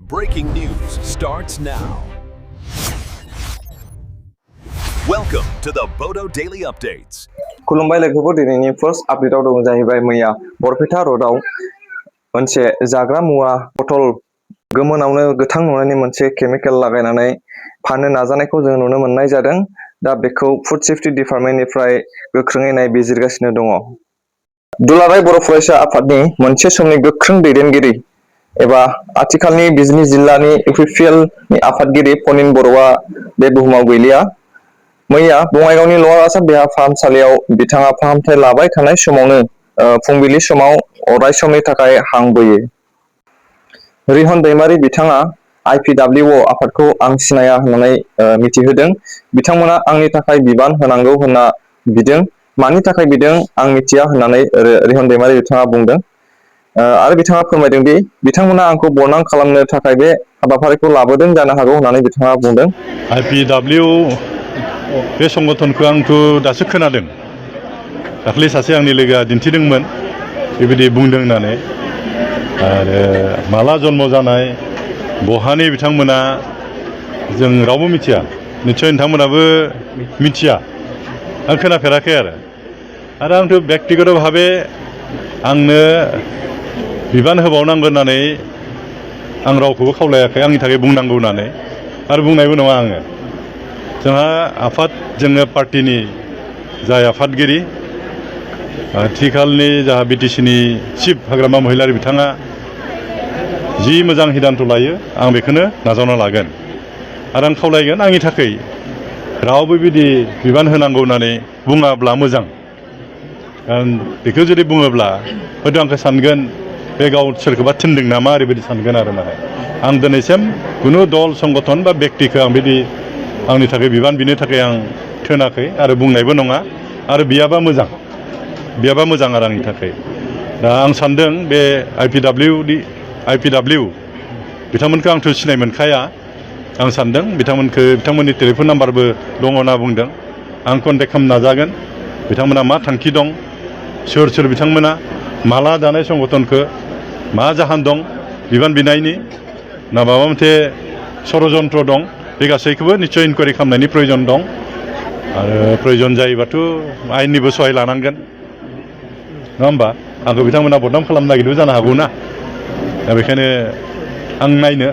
Breaking news starts now. Welcome to the Bodo Daily Updates. खुलुमबाय लोगोफोर दिनैनि first आपडेटआव दं जाहैबाय मैया बरपेटा रोडआव मोनसे जाग्रा मुवा बटल गोमोनावनो गोथां नुनायनि मोनसे केमिकेल लागायनानै फाननो नाजानायखौ जों नुनो मोननाय जादों। दा बेखौ फुड सेफ्टी डिपार्टमेन्टनिफ्राय गोख्रोङै नायबिजिरगासिनो दङ। दुलाराय बर' फरायसा आफादनि मोनसे समनि गोख्रों दैदेनगिरि एबा आथिखालनि बिजनी जिल्लानि UPPL नि आफादगिरि पनिन बर'आ बे बुहुमाव गैलिया। मैया बङाइगावनि लवार आसाम देहा फाहामसालियाव बिथाङा फाहामथाय लाबाय थानाय समावनो फुंबिलि समाव अराय समनि थाखाय हां बोयो। रिहन दैमारी बिथाङा IPWO आफादखौ आं सिनाया होननानै मिथिहोदों। बिथांमोना आंनि थाखाय बिबान होनांगौ होनना बिदों। मानि थाखाय बिदों आं मिथिया होननानै रिहन दैमारी बिथाङा बुंदों। आरो बिथाङा फोरमायदों दि बिथांमोना आंखौ बरनाम खालामनो थाखाय बे हाबाफारिखौ लाबोदों जानो हागौ होननानै बिथाङा बुंदों। IPWO बे संगठनखौ आंथ' दासो खोनादों। दाख्लै सासे आंनि लोगोआ दिन्थिदोंमोन बेबायदि बुंदों होननानै। आरो माला जन्म जानाय बहानि बिथांमोना जों रावबो मिथिया। निस्सय नोंथांमोनाबो मिथिया। आं खोनाफेराखै आरो आंथ' बेक्तिगत भाबे आंनो बिबान होबावनांगौ होननानै आं रावखौबो खावलायाखै आंनि थाखाय बुंनांगौ होननानै आरो बुंनायबो नङा आङो। जोंहा आफाद जोङो पार्टिनि जाय आफादगिरि आथिखालनि जाहा BTCनि चिफ हाग्रामा महिलारी बिथाङा जि मोजां हिदान्त लायो आं बेखौनो नाजावना लागोन आरो आं खावलायगोन आंनि थाखाय रावबो बिदि बिबान होनांगौ होननानै बुङाब्ला मोजां। कारण बेखौ जुदि बुङोब्ला हयथ' आंखौ सानगोन बे गाव सोरखौबा थिनदों नामा ओरैबायदि सानगोन आरो माने आं दिनैसिम खुनु दल संगठन बा बेक्तिखौ आं बिदि आंनि थाखाय बिबान बिनो थाखाय आं थोनाखै आरो बुंनायबो नङा आरो बियाबा मोजां आरो आंनि थाखाय। दा आं सानदों बे IPW बिथांमोनखौ आंथ' सिनाय मोनखाया। आं सानदों बिथांमोननि टेलिफन नाम्बारबो दङ होनना बुंदों। आं कन्टेक्ट खालामनो नाजागोन बिथांमोना मा थांखि दं सोर बिथांमोना माला दानाय संगठनखौ मा जाहोन दं बिबान बिनायनि ना माबा मोनसे षड़यन्त्र दं बे गासैखौबो निस्सय इनकुवारि खालामनायनि प्रयोजन दं आरो प्रयोजन जायोबाथ' आयेननिबो सहाय लानांगोन नङा होमबा। आंखौ बिथांमोना बदनाम खालामनो नागिरदोंबो जानो हागौ ना। दा बेखायनो आं नायनो